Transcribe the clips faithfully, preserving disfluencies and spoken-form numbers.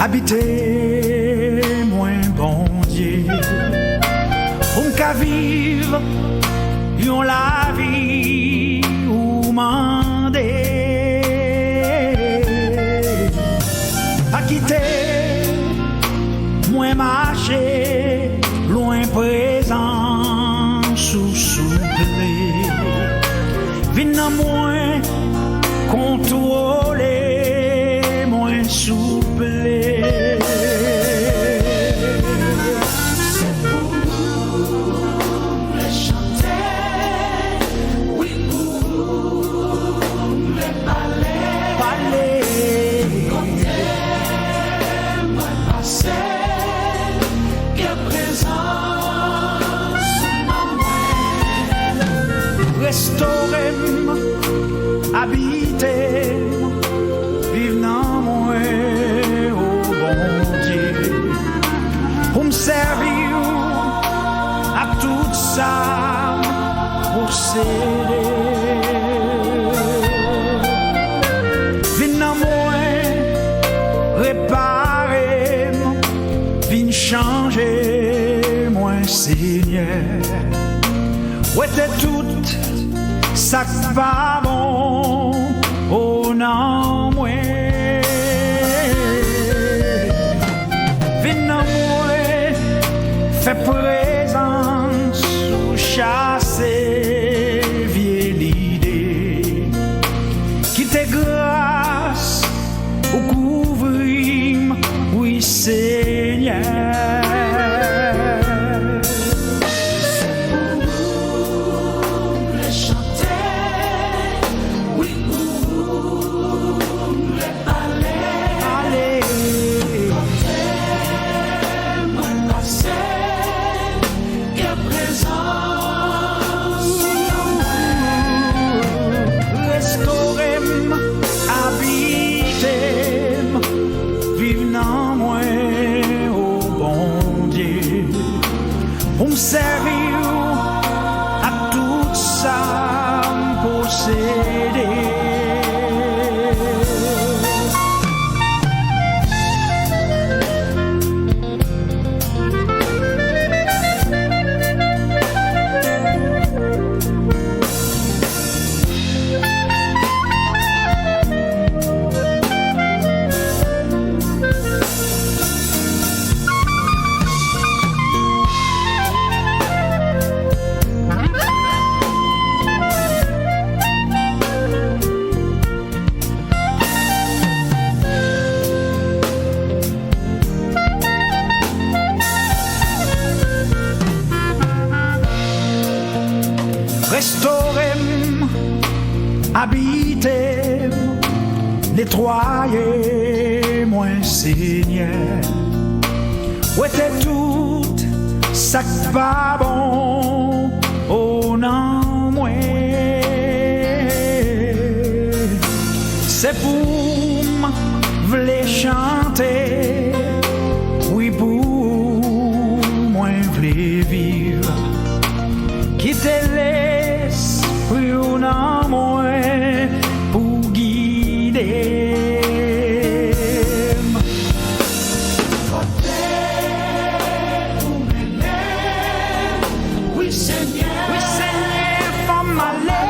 Abite mwen, Bondye, pou m ka viv yon lavi ou mande. Pa kite mwen mache lwen prezans ou, souple. Vin nan mwen, kontwole mwen, souple. Se pou ou m vle chante, wi, pou ou m vle pale. Pale. Kote mwen pase, ke prezans ou nan mwen. Restore m, abite m, viv nan mwen, o Bondye, pou m sèvi w ak tout sa m posede. Vin nan mwen, repare m, vin chanje mwen, Senyè. Wete tout sa k pa bon, o, nan mwen. Vin nan mwen, fè prezans ou chase vye lide. Kite gras ou kouvri m, wi, Senyè. Se pou ou m vle chante, wi, pou ou m vle pale. Pale. Kote mwen pase, ke prezans ou nan mwen. Restore m, abite m, viv nan mwen, o Bondye, pou m sèvi w ak tout sa m posede. Restore m, abite m, netwaye mwen, Senyè. Wete tout sa k pa bon, o, nan mwen. Se pou m vle chante, wi, pou mwen vle viv. Kite Lespri w nan mwen pou gide m. Kote ou mennen m, wi, Senyè. Wi, Senyè, fò m ale.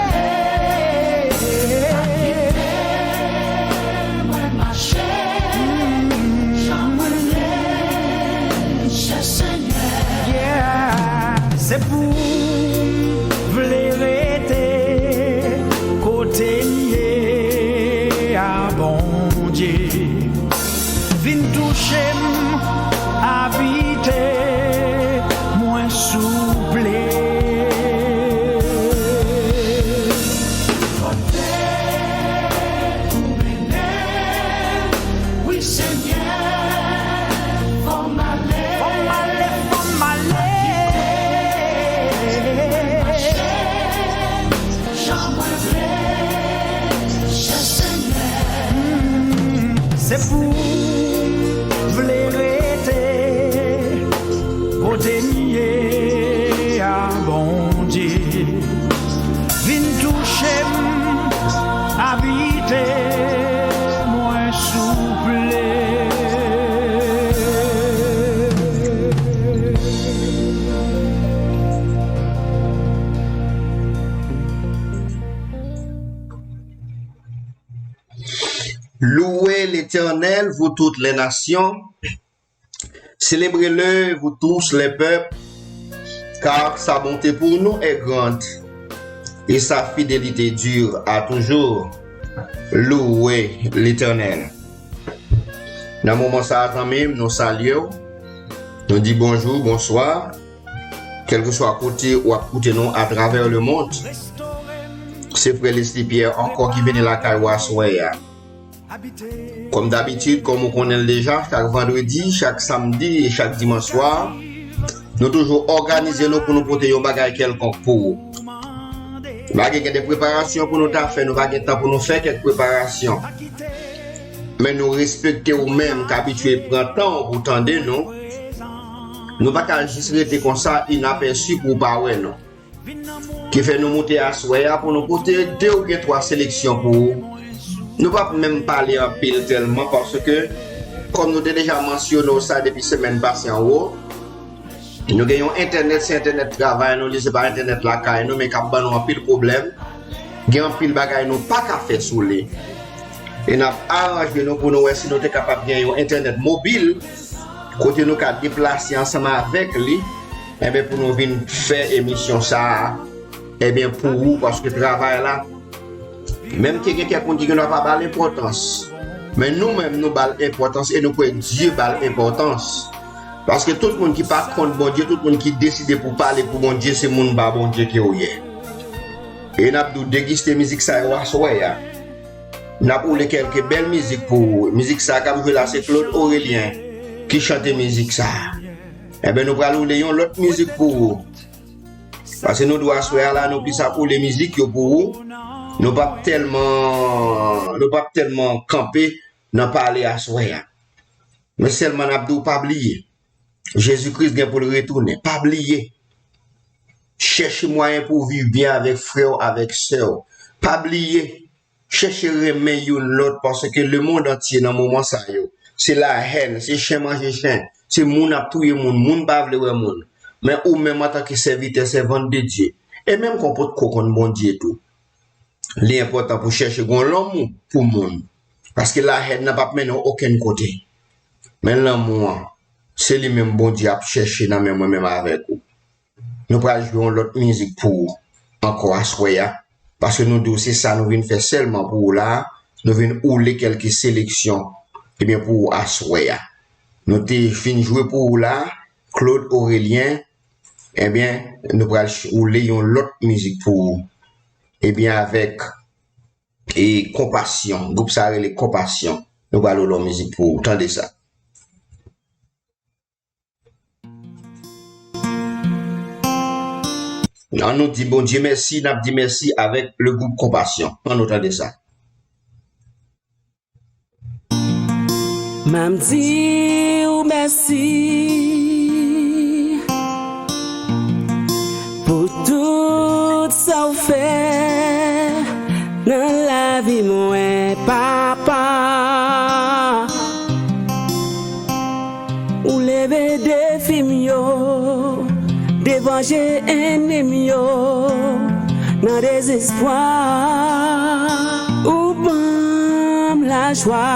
Pa kite mwen mache jan mwen vle, chè Senyè. Yeah. Se pou m vle rete kote m ye a, Bondye. Vin touche m, abite mwen, souple. Kote ou mennen m, wi, Senyè, fò m ale. Fò m ale, fò m ale. Jan mwen vle, chè Senyè. Mm, se pou m vle rete kote m ye a, Louez l'Éternel, vous toutes les nations. Célébrez-le, vous tous les peuples, car sa bonté pour nous est grande, et sa fidélité dure à toujours. Louez l'Éternel. Nan moman sa a, zanmi m, nou salye w. Nou di bonjou, bonswa. Kèlkeswa kote w ap koute nou atravè lemonn, se frè Leslie Pierre ankò ki vini lakay ou aswè a. Kòm dabitid, kòm ou konnen l deja, chak vandredi, chak samdi e chak dimanch swa, nou toujou òganize nou pou nou pote yon bagay kèlkonk pou ou. Malgre gen de preparasyon pou nou ta fè, nou pa gen tan pou nou fè kèk preparasyon. Men nou respekte ou menm k abitye pran tan w pou tande nou. Nou pa ka jis rete konsa inapèsi pou w pa wè nou. Ki fè nou moute aswè a pou nou pote de oubyen twa seleksyon pou ou. Nou p ap menm pale anpil tèlman paske, kòm nou te deja mansyone w sa depi semèn pase anwo, nou gen yon entènèt, se entènèt travay nou li, se pa entènèt lakay nou, men k ap ban nou anpil pwoblèm. Gen anpil bagay nou pa ka fè sou li. E n ap aranje nou pou nou wè si nou te kapab gen yon entènèt mobil, kote nou ka deplase ansanm avèk li, enben, pou nou vin fè emisyon sa a, enben, pou ou, paske travay la, menm ke gen kèk moun ki gendwa pa ba l enpòtans, men nou menm, nou ba l enpòtans e nou kwè Dye ba l enpòtans. Paske tout moun ki pa kont Bondye, tout moun ki deside pou pale pou Bondye, se moun ba Bondye ke w ye. E n ap di w degiste mizik sa yo aswè a. N ap woule kèlke bèl mizik pou ou. Mizik sa k ap jwe la, se Claude Aurelien ki chante mizik sa. Enben, nou pral woule yon lòt mizik pou ou. Paske nou di w aswè a la, nou plis ap woule mizik yo pou ou. Nou p ap tèlman, nou p ap tèlman kanpe nan pale aswè a. Men sèlman n ap di w pa bliye. Jezi Kris gen pou l retounen. Pa bliye. Chèche mwayen pou w viv byen avèk frè w, avèk sè w. Pa bliye. Chèche renmen youn lòt, paske lemonn antye nan moman sa yo, se lahèn, se chen manje chen, se moun ap touye moun, moun pa vle wè moun. Men ou menm antanke sèvitè, sèvant de Dye, e menm kon potko konn Bondye tou, li enpòtan pou chèche gon lanmou pou moun. Paske lahèn nan p ap mennen w okenn kote. Men lanmou an, se li menm Bondye ap chèche nan men mwen menm avèk ou. Nou pral jwe yon lòt mizik pou ou ankò aswè a, paske nou di w se sa nou vin fè sèlman pou ou la a, nou vin woule kèlke seleksyon, ebyen, pou ou aswè a. Nou te fin jwe pou ou la a, Claude Aurelien, ebyen, nou pral ch-, woule yon lòt mizik pou ou. Ebyen, avèk, e, Konpasyon, gwoup sa rele Konpasyon. Nou pral woule yon mizik pou ou, tande sa. An nou di Bondye mèsi, n ap di mèsi avèk le groupe Konpasyon. An nou tande sa. M ap di ou mèsi pou tout sa w fè nan lavi mwen, Papa. Ou leve defi m yo, devanje ènmi m yo nan dezespwa. Ou ban m lajwa.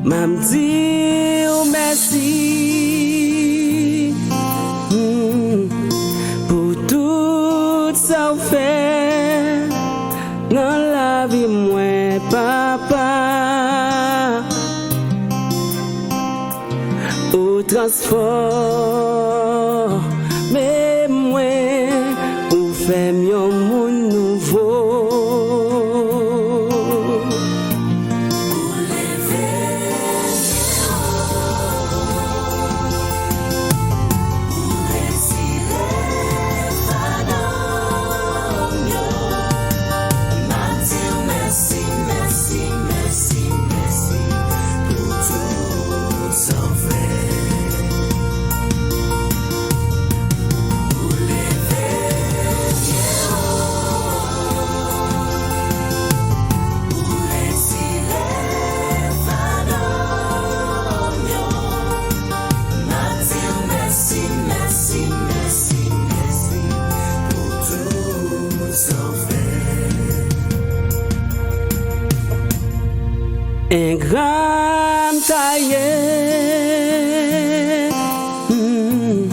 M ap di w mèsi, mm, pou tout sa w fè nan lavi mwen, Papa. Ou transfòme mwen, ou fè m yon moun nouvo. ye, mm,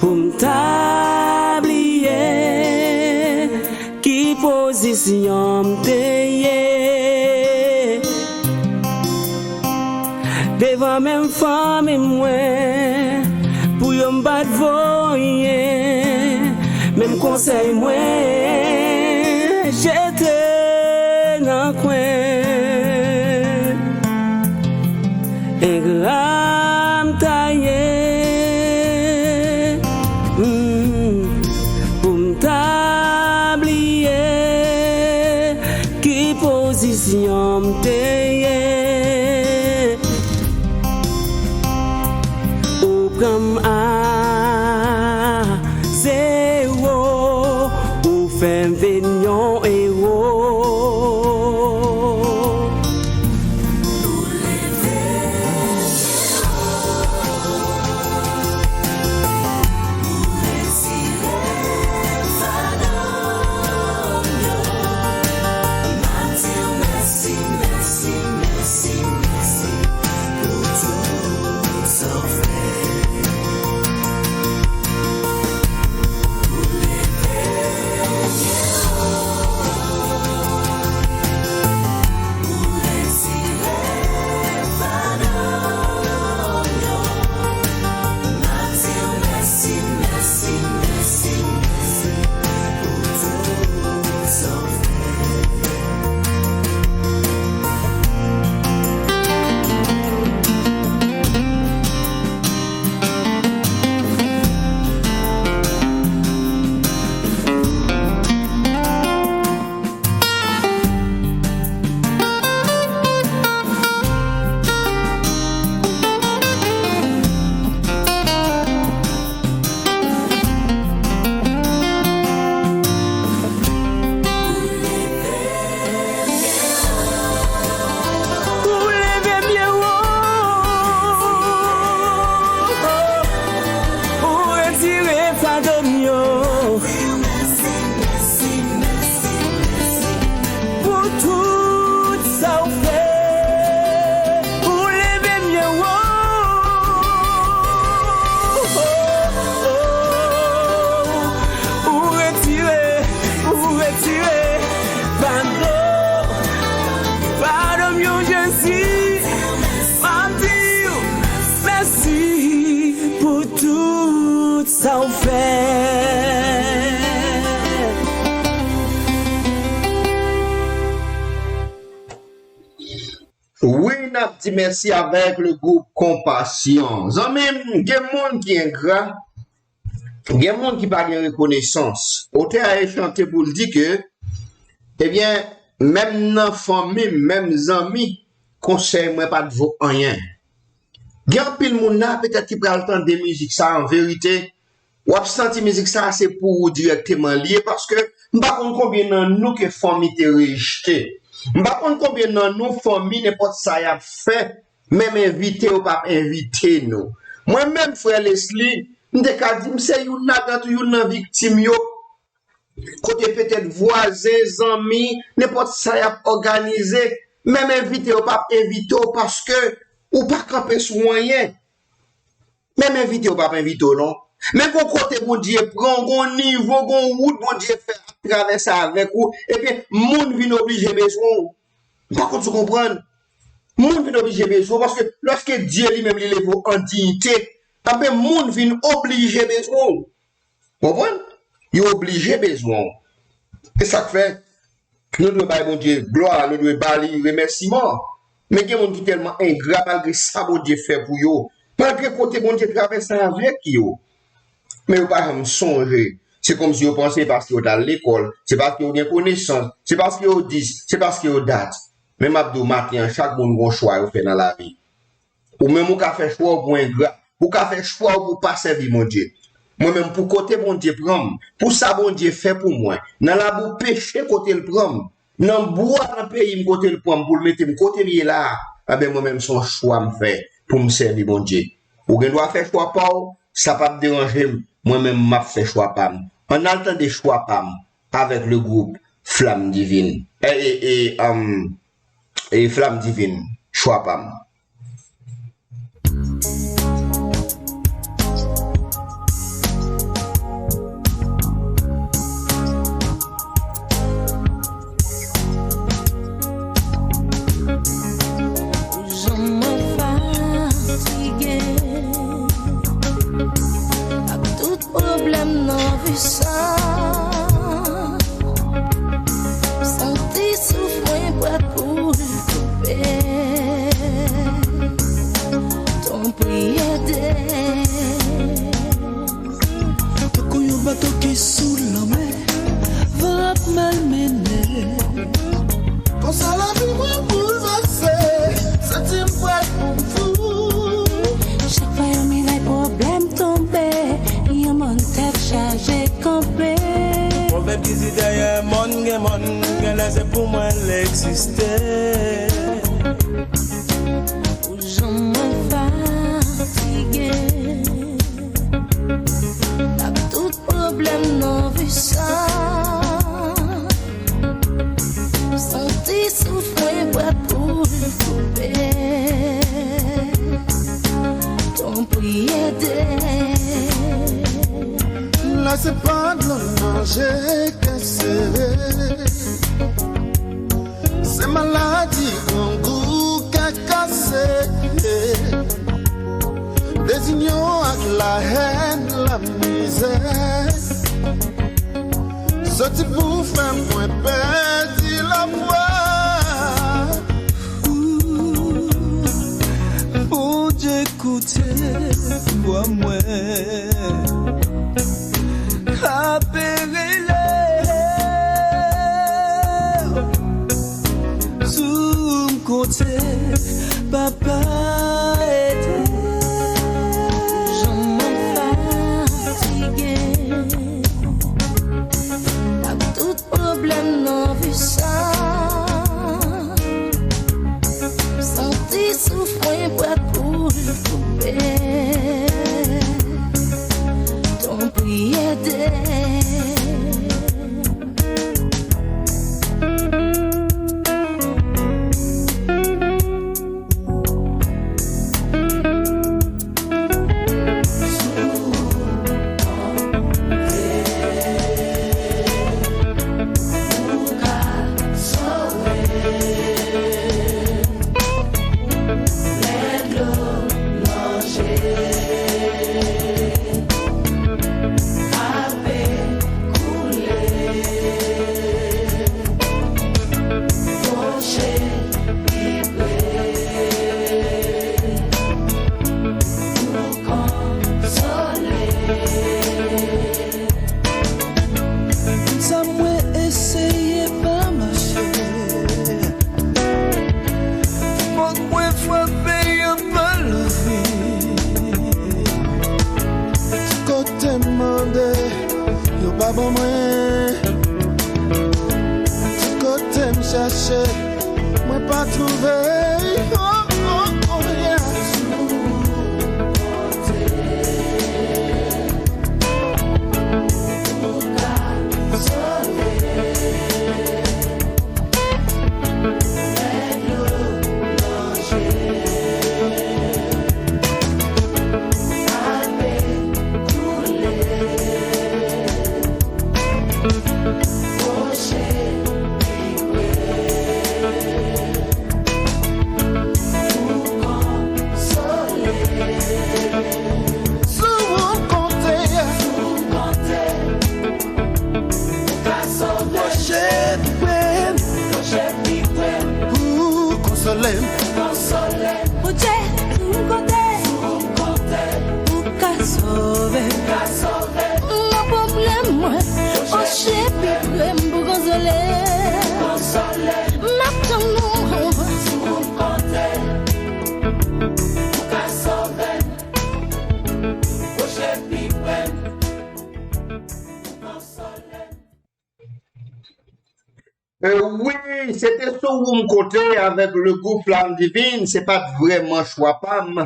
pou m ta bliye ki pozisyon m te ye devan menm fanmi mwen, pou yo m pa t vo anyen, menm konsèy mwen jete nan kwen. Engra m ta ye, mm, pou m ta bliye ki pozisyon m te ye. Ou pran m a zewo, ou fè m vin yon ewo. Ou leve m byen wo, ou retire fado m yo. Pou tout sa w fè, ou leve m byen wo. Ou retire, ou retire fado, fado m yo, Jezi. M ap di w mèsi pou tout sa w fè. Wi, n ap di mèsi avèk le gwoup Konpasyon. Zanmi m, gen moun ki engra, gen moun ki pa gen rekonesans. Otè a e chante pou l di ke, ebyen, menm nan fanmi m, menm zanmi, konsèy mwen pa t vo anyen. Gen anpil moun la, petèt, ki pral tande mizik sa an verite, w ap santi mizik sa a se pou ou dirèkteman li ye, paske m pa konn konbyen nan nou ke fanmi te rejte. M pa konn konbyen nan nou fanmi, nenpòt sa y ap fè, menm envite yo p ap envite nou. Mwen menm, frè Leslie, m te ka di m se youn ladan tou, youn nan viktim yo. Kote petèt vwazen, zanmi, nenpòt sa y ap òganize, menm envite yo p ap envite w paske ou pa kanpe sou anyen. Menm envite yo p ap envite w non. Men gon kote Bondye pran w, gon nivo, gon wout Bondye fè ap travèse avèk ou, epi moun vin oblije bezwen w. M pa konn si w konprann. Moun vin oblije bezwen w, paske lòske Dye li menm li leve w an diyite, anben moun vin oblije bezwen w. Konprann? Yo oblije bezwen w. E sa k fè, nou dwe bay Bondye glwa, nou dwe ba li remèsiman. Men gen moun ki tèlman engra malgre sa Bondye fè pou yo, malgre kote Bondye travèse avèk yo. Men yo pa janm sonje. Se kòmsi yo panse paske yo t al lekòl, se paske yo gen konesans, se paske yo dis, se paske yo dat. Men m ap di w maten an, chak moun gon chwa yo fè nan lavi. Ou menm ou ka fè chwa w pou engra. Ou ka fè chwa w pou pa sèvi Bondye. Mwen menm, pou kote Bondye pran m, pou sa Bondye fè pou mwen, nan labou peche kote l pran m, nan bwa nan peyi m kote l pran m pou l mete m kote m ye la a, anben mwen menm se yon chwa m fè pou m sèvi Bondye. Ou gen dwa fè chwa pa w, sa p ap deranje m, mwen menm m ap fè chwa pa m. Ann al tande chwa pa m avèk le gwoup Flamme Divine. E, e, e, um, e Flamme Divine, chwa pa m. Sa, santi souf mwen pral pou l koupe. Tanpri ede. Tankou yon bato ki sou lanmè, van ap malmennen. Konsa lavi mwen boulvèse, santi m pral pou fou. Chak fwa yon miray pwoblèm tonbe, yon mòn tèt chaje kanpe. Pwovèb ki di dèyè mòn gen mòn, genlè se pou mwen l egziste. Pou jan mwen fatige ak tout pwoblèm nan vi sa. Santi souf mwen pral pou l koupe. Tanpri ede. La se pa dlo manje kè sere. Se maladi grangou kè kase. Dezinyon ak lahèn, lamizè. Soti pou fè mwen pèdi lapwa. Bondye koute vwa mwen. Kanpe rele. Sou m konte, Papa ede. Jan mwen fatige ak tout pwoblèm nan vi sa. Santi souf mwen pral pou l koupe. Tanpri ede. Sa mwen eseye pa mache. Fòk mwen frape yon pa leve. Tout kote m mande, yo pa ban mwen. Tout kote m chache, mwen pa twouve. Oh, oh, oh, yeah. Sou ou m konte. Pwoche pi pre m. Pou konsole m. Bondye, sou ou m konte. Ou ka sove m. Nan pwoblèm mwen, pwoche pi pre m pou konsole m. M ap tann ou. E wi, se te Sou ou m konte avèk le group Flamme Divine. Se pa t vrèman chwa pa m.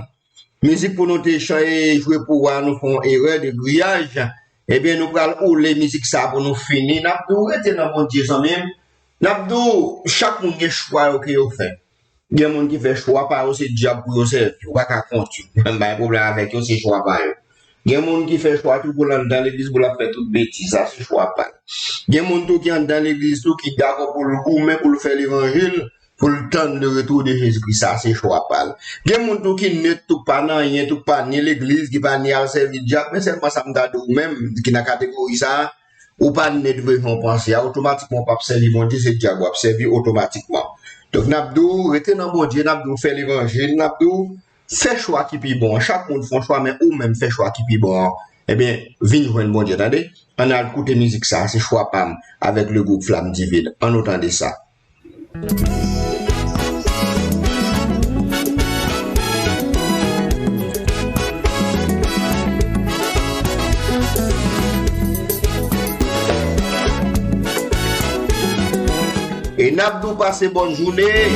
Mizik pou nou te chan-, e jwe pou wa, nou fè yon erè de griyaj. Ebyen, nou pral oule mizik sa pou nou fini. N ap di w rete nan Bondye, zanmi m. N ap di w, chak moun gen chwa yo ke yo fè. Gen moun ki fè chwa pa yo, se dyab pou yo sèvi. Ou pa ka kont yo. Ou pa gen pwoblèm avèk yo, se chwa pa yo. Gen moun ki fè chwa tou pou l anndan legliz, pou l ap fè tout betiz. Sa se chwa pa l. Gen moun tou ki anndan legliz tou, ki dakò pou l goumen, pou l fè levanjil, pou l tann le retour de Jezikri, sa se chwa pa l. Gen moun tou ki nèt, tou pa nan anyen, tou pa ni legliz, ki pa ni al sèvi dyab, men sèlman sa m ta di w menm, ki nan kategori sa a, ou pa nèt vre jan w panse a, otomatikman w p ap sèvi Bondye, se dyab w ap sèvi otomatikman. Donk, n ap di w rete nan Bondye, n ap di w fè levanjil, n ap di w fè chwa ki pi bon an. Chak moun fè yon chwa, men ou menm fè chwa ki pi bon an. Ebyen, vin jwenn Bondye, tande. Ann al koute mizik sa, se chwa pa m, avèk le gwoup Flamme Divine. Ann nou tande sa. E n ap di w pase bòn jounen.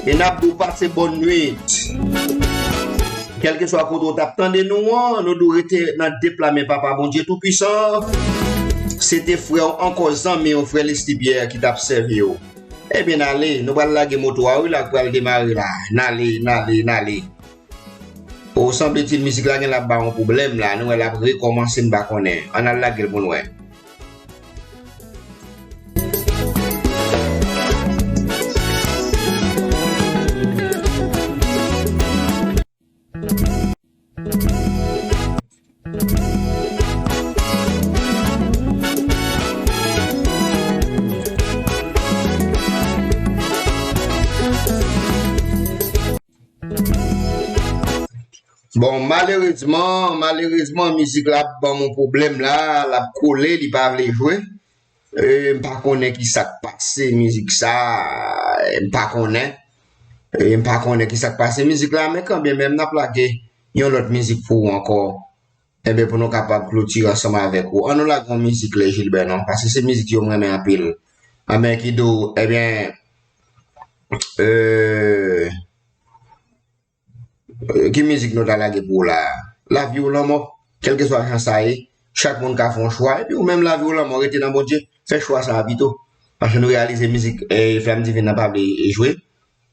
E n ap di w pase bòn nwit. Kèlkeswa kote w t ap tande nou an, nou di w rete nan de pla men Papa Bondye Toupisan. Se te frè w ankò, zanmi w, frè Lesly Pierre ki t ap sèvi w. Ebyen, n ale, nou pral lage moto a, wi, la k pral demare la. N ale, n ale, n ale. O, sanble ti mizik la gen l ap ba yon pwoblèm la. Nou wè l ap rekòmanse, m pa konnen. Ann al lage l pou n wè. Bon, malerezman, malerezman, mizik la ap ban m yon pwoblèm la, l ap kole, li pa vle jwe. E, m pa konnen ki sa k pase mizik sa, e, m pa konnen. E, m pa konnen ki sa k pase mizik la, men kanmenm, n ap lage yon lòt mizik pou ou ankò. Enben, pou nou kapab klotire ansanm avèk ou. An nou lage yon mizik Lè Gilbert non, paske se mizik yo m renmen anpil. Anben, ki di w, ebyen, euh, euh, ki mizik nou ta lage pou ou la a? Lavi ou lanmò, kèlkeswa jan sa ye, chak moun ka fè yon chwa, epi ou menm lavi ou lanmò, rete nan Bondye, fè chwa sa a pito. Paske nou reyalize mizik, eh, Flamme Divine nan pa vle jwe.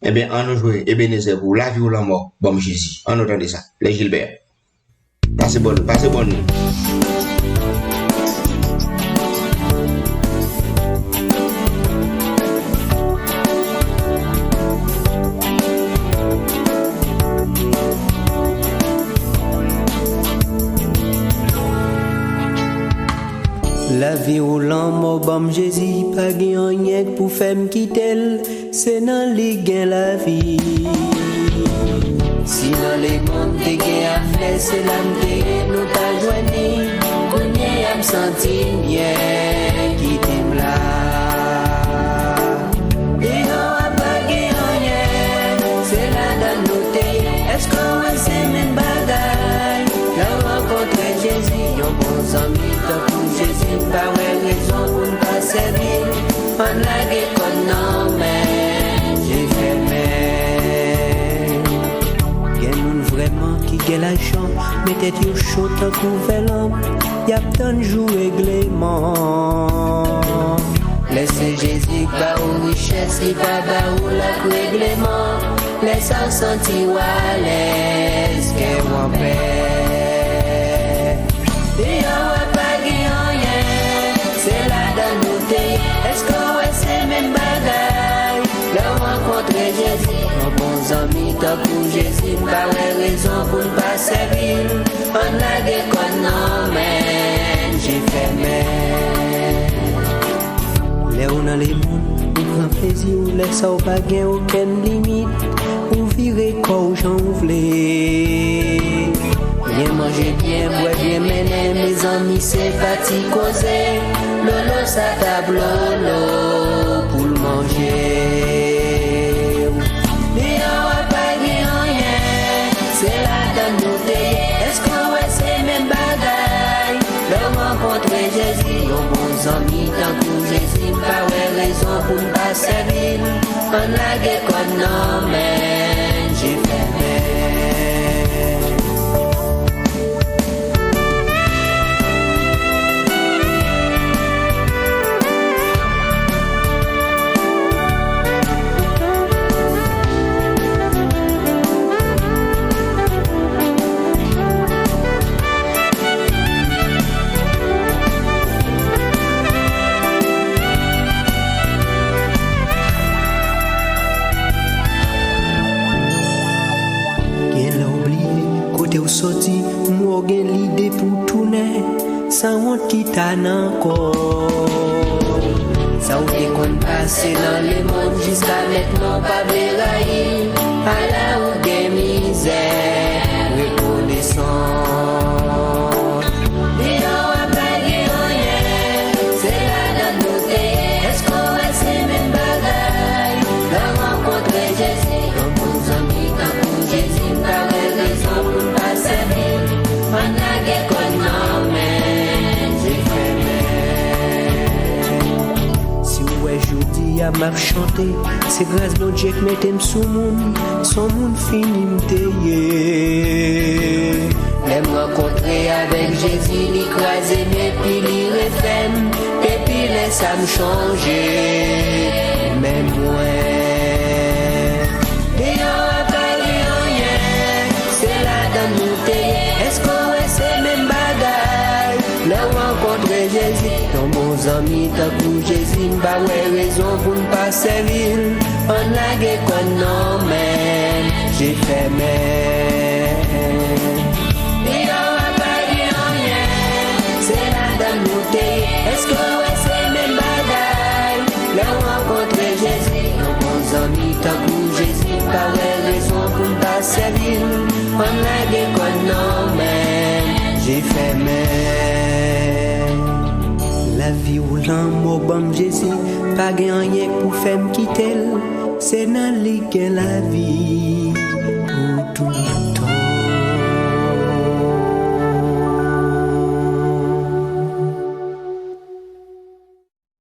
Ebyen, an nou jwe Ebenezer pou ou, lavi ou lanmò, ban m Jezi. An nou tande sa. Lè Gilbert. Pase bòn, pase bòn nou. Lavi ou lanmò, ban m Jezi, pa gen anyen k pou fè m kite l. Se nan li gen lavi. Si nan lemonn te gen afè, se la m te ye, nou ta jwenn li. Kounye a m santi m byen, kite m la. Deyò a pa gen anyen, se ladann nou te ye. Èske w wè se menm bagay? Lè w rankontre Jezi, yon bon zanmi tankou Jezi, m pa wè rezon pou n pa sèvi l. Ann lage kò n nan men, je fèmen. Gen moun vrèman ki gen lajan, men tèt yo cho tankou vè lanp, y ap tann jou regleman. Lè se Jezi k ba ou richès, li pa ba ou l ak regleman. Lè sa w santi w alèz, kè w anpè. Deyò a pa gen anyen, se ladann nou te ye. Èske w wè se menm bagay? Lè w rankontre Jezi, yon bon zanmi tankou Jezi, m pa wè rezon pou n pa sèvi l. Ann lage kò n nan men, je fèmen. Lè w nan lemonn, ou pran plezi w, lè sa w pa gen okenn limit, ou vire kò w jan w vle. Byen manje, byen bwè, byen mennen, mezanmi, se pa ti koze. Lolo sa t ap lolo pou l manje w. Deyò a pa gen anyen, se ladann nou te ye. Èske w wè se menm bagay? Lè w rankontre Jezi, yon bon zanmi tankou Jezi, m pa wè rezon pou n pa sèvi l. Ann lage kò n nan men, je fèmen. Lide pou tounen, sanwont ki ta nan kò. Sa w te konn pase nan lemonn, jiska mentnan w pa vle rayi. Ala ou gen mizè, rekonesan. Deyò a pa gen anyen, se ladan nou te ye. Èske w wè se menm bagay? Lè w rankontre Jezi, yon bon zanmi tankou Jezi, m pa wè rezon pou n pa sèvi l. Ann lage kò n nan men Dye fèmen. Si w wè jodi a m ap chante, se gras Bondye k mete m sou moun, s on moun fini m te ye. Lè m rankontre avèk Jezi, li kraze m epi li refè m. Depi lè sa m chanje, men mwen. Deyò a pa gen anyen, se ladan nou te ye. Èske w wè se menm bagay? Lè w rankontre Jezi, yon bon zanmi tankou Jezi, m pa wè rezon pou n pa sèvi l. Ann lage kò n nan men Dye fèmen. Deyò a pa gen anyen, se ladan nou te ye. Èske w wè se menm bagay? Lè w rankontre Jezi, yon bon zanmi tankou Jezi, m pa wè rezon pou n pa sèvi l. Ann lage kò n nan men Dye fèmen. Lavi ou lanmò, ban m Jezi, pa gen anyen k pou fè m kite l. Se nan li gen lavi pou toutan.